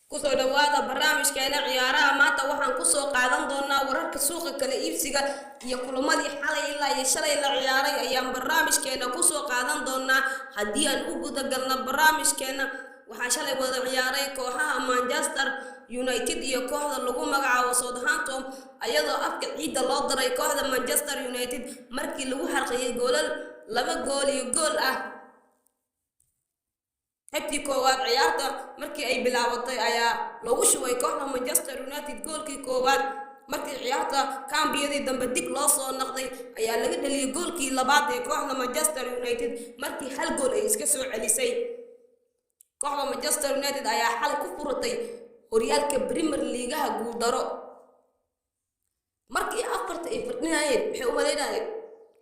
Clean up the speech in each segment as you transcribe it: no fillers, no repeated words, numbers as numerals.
Kusoo dhawaada barnaamijkeena ciyaaraha. Maanta waxaan kusoo qaadan doonaa wararka suuqa kala iibsiga iyo kulamadii xalay ilaa iyo shalay la ciyaaray ayaan barnaamijkeena kusoo qaadan doonaa. Haddii aan u gudagalno barnaamijkeena, waxaa shalay wada ciyaaray kooxaha Manchester United iyo kooxda lagu magacaabo Southampton, ayadoo afka ciidda loo daray kooxda Manchester United markii lagu xarqiyey goolal 2 gool iyo gool ah. Qaybtii koowaad ciyaarta markii ay bilaabatay ayaa loogu shubay kooxda Manchester United goolkii koowaad. Markii ciyaarta kambiyadii dambe dib loo soo noqday ayaa laga dhaliyay goolkii labaad ee kooxda Manchester United, markii hal gool ay iska soo celisay. Kooxda Manchester United ayaa xal ku furatay horyaalka Premier League-aha guuldaro. Markii afarta ay fadhinayeen, waxay u malaynayeen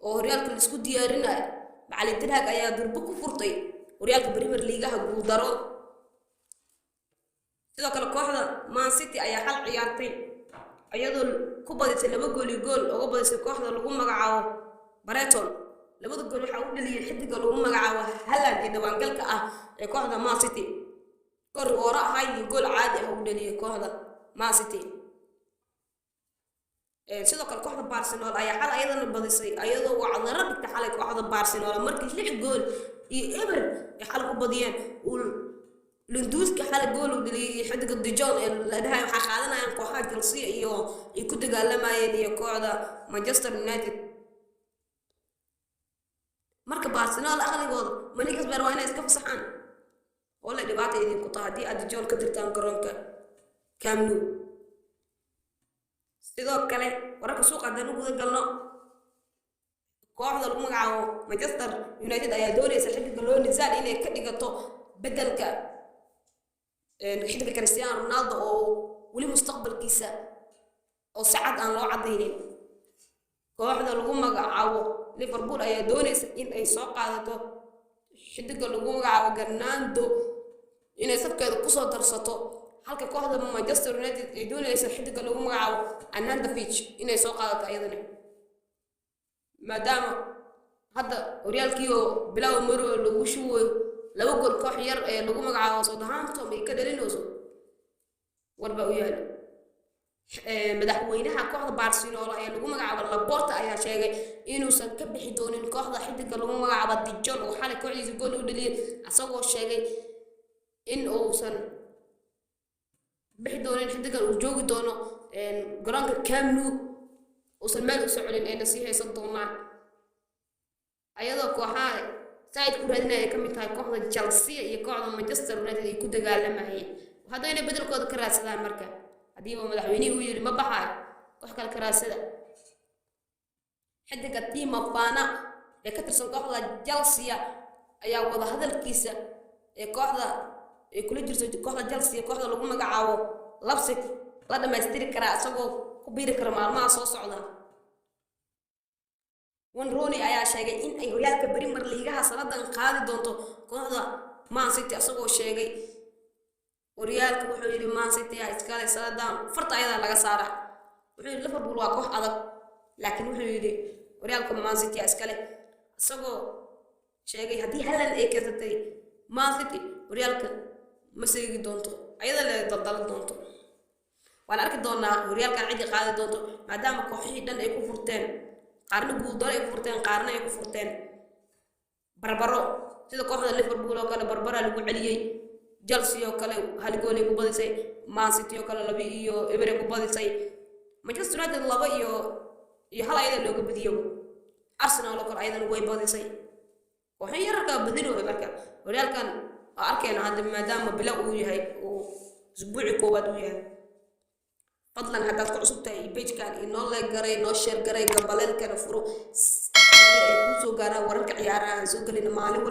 oo horyaalka laisku diyaarinayo, macalin Ten Hag ayaa durbo ku furtay horyaalka Premier League-aha guuldaro. Sidoo kale kooxda Man City ayaa xal ciyaartay, iyadoo ku badisay 2 gool iyo gool uga badisay kooxda lagu magacaabo Brighton. Labada gool waxaa u dhaliyay xidiga lagu magacaabo Haaland ee dhawaangalka ah ee kooxda Man City. Gool rigooro ahay iyo gool caadi ah u dhaliyay kooxda Man City. Sidoo kale kooxda Barcelona ayaa xal ayadana badisay, ayadoo wacdaro dhigtay xalay kooxda Barcelona markii 6 gool iyo 0 ay xal ku badiyeen. Uu Lewandowski xalay gool uu dhaliyay iyo xidiga De Jong ee la dhahay waxaa qaadanayaan kooxaha Chelsea iyo ay ku dagaalamayeen iyo kooxda Manchester United. Marka Barcelona aqligooda manigasbeer waa inay iska fasaxaan oo la dhibaata idinku tahay haddii aad De Jong ka dirtaan garoonka Camp Nou. Sidoo kale wararka suuqa haddaan u guda galno, kooxda lagu magacaabo Manchester United ayaa doonaysa xidiga Leroy Sane inay ka dhigato bedelka xidiga Cristiano Ronaldo oo weli mustaqbalkiisa oo si cad aan loo cadaynin. Kooxda lagu magacaabo Liverpool ayaa doonaysa in ay soo qaadato xidiga lagu magacaabo Garnacho inay safkeeda kusoo darsato, halka kooxda Manchester United ay doonaysa xidiga lagu magacaabo Arnautovic inay soo qaadato ayadana, maadaama hadda horyaalkii oo bilow maro lagu shubayo 2 gool koox yar ee lagu magacaabo Southampton ay ka dhalinayso. War baa u yaala. Madaxweynaha kooxda Barcelona ee lagu magacaabo Laporta ayaa sheegay inuusan ka bixi doonin kooxda xidiga lagu magacaabo De Jong oo xalay kooxdiisa gool u dhaliyay, asagoo sheegay in uusan bixi doonin xidigan, uu joogi doono garoonka Camp Nou, uusan meel u soconin, ayna sii haysan doonaan, ayadoo kooxaha saaid ku raadinaya ay ka mid tahay kooxda Chelsea iyo kooxda Manchester United ay ku dagaalamayeen. Haddayna bedelkooda ka raadsadaan, marka haddiiba madaxweynihii uu yidhi ma baxaayo, koox kale ka raadsada. Xidiga Timo Werner ee ka tirsan kooxda Chelsea ayaa wada hadalkiisa ee kooxda ay kula jirto kooxda Chelsea, kooxda lagu magacaabo Leipzig, la dhammaystiri karaa isagoo ku biiri kara maalmaha soo socda. Wayne Rooney ayaa sheegay in ay horyaalka Premier League-aha sanadan qaadi doonto kooxda Man City, isagoo sheegay horyaalka, wuxuu yidhi Man City aa iskale sanadan, farta ayadaa laga saara. Wuxuu yidhi Liverpool waa koox adag, laakiin wuxuu yidhi horyaalka Man City aa iskale, isagoo sheegay haddii Haaland ay keensatay Man City horyaalka ma seegi doonto, ayada le daldalan doonto. Waan arki doonaa horyaalkan ciddii qaadi doonto, maadaama kooxihii dhan ay ku furteen, qaarna guuldaro ay ku furteen, qaarna ay ku furteen barbaro, sida kooxda Liverpool oo kale barbara lagu celiyey, Chelsea oo kale hal gool ay ku badisay, Man City oo kale 2-0 ay ku badisay, Manchester United 2 iyo 1 ayada looga badiyo, Arsenal oo kale ayadana way badisay, kooxo yararkaa badinooya. Marka horyaalkan waa arkayna hadda, maadaama bilo uu yahay, uu usbuuci koowaad uu yahay. Fadlan haddaad ku cusub tahay page-kan, inoo like garay, noo share garay, gambaleelkana furo si ay kuu soo gaaraan wararka ciyaaraha aan soo gelina maalin walba.